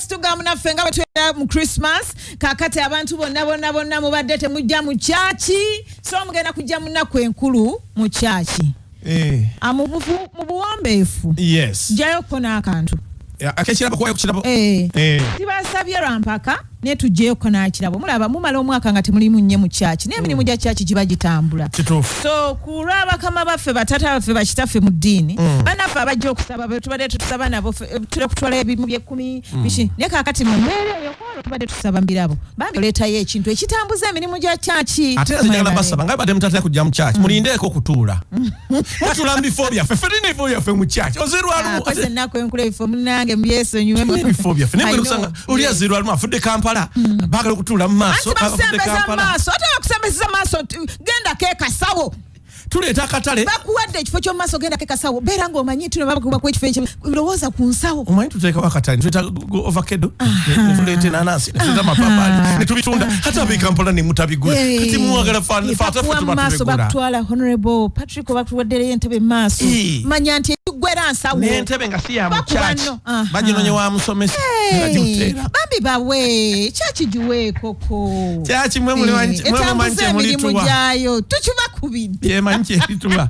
Tugamba naffe nga bwe tubeera mu Christmas. Kakati abantu bonna bonna bonna mubadde temujja mu kyaki, so mugenda kujja mu nnaku enkulu mu kyaki. Mu buwombeefu. Jjayoko n'akantu. Akekirabo, kuwayo ku kirabo. Tibasabye lwampaka, naye tuggyeyoko n'akirabo. Mulaba mumala omwaka nga temulimu nnyo mu kyaki, naye emirimu gya kyaki giba gitambula. So ku lw'abakama baffe, batata baffe, bakitaffe mu ddiini, bannaffe abajja okusaba, be tubadde tetusaba nabo, tutera kutwala ebimu by'ekkumi, biki, naye kaakati mu mbeera eyo kwolwo tubadde tusaba mu birabo. Bambi oleetayo ekintu ekitambuza emirimu gya kyaki. Ate era njagala basaba nga badde mutatera kujja mu church, mulindeeko okutuula. Mutuula mu bifo byaffe, ffe tulina ebifo byaffe mu church. Ozirwalumu. Akoze ennaku enkulu, ebifo munange mubyesonyiwe. Tulina ebifo byaffe, naye mwena okusanga oli azirwalumu afudde Kampala, baagala okutuula mu maaso. Anti afudde bakusembeza Kampala. Maaso, ate bakusembeza maaso, genda kekasawo. Tuleeta akatale. Bakuwadde ekifo ky'omu maaso, genda kekasawo. Beera ng'omanyi tino bakubaku ekifo ekyo, lowooza ku nsawo. Omanyi tuteekawo akatale, tuleeta avocado, netuleeta enanasi, netuleeta amapapaali, netubitunda, ate ab'e Kampala ne mutabigula. Kati mwagala fe ate ffe Bakuwa mu tuba maaso. tubigula. Bakutwala Honorable Patrick, bakuwaddereyo entebe mu maaso. Manya nti ekiggwera nsawo. N'entebe nga si ya mu Bakuba church, nno. Baginonye wa musomesa. Hey, Bagimuteera. bambi bawe kyaki, giweekoko. Kyaki mwe muli mwe mumanyi Etambuza kye emirimu mulituwa. gyayo, tukibakubidde. Yemanyi kyerituwa.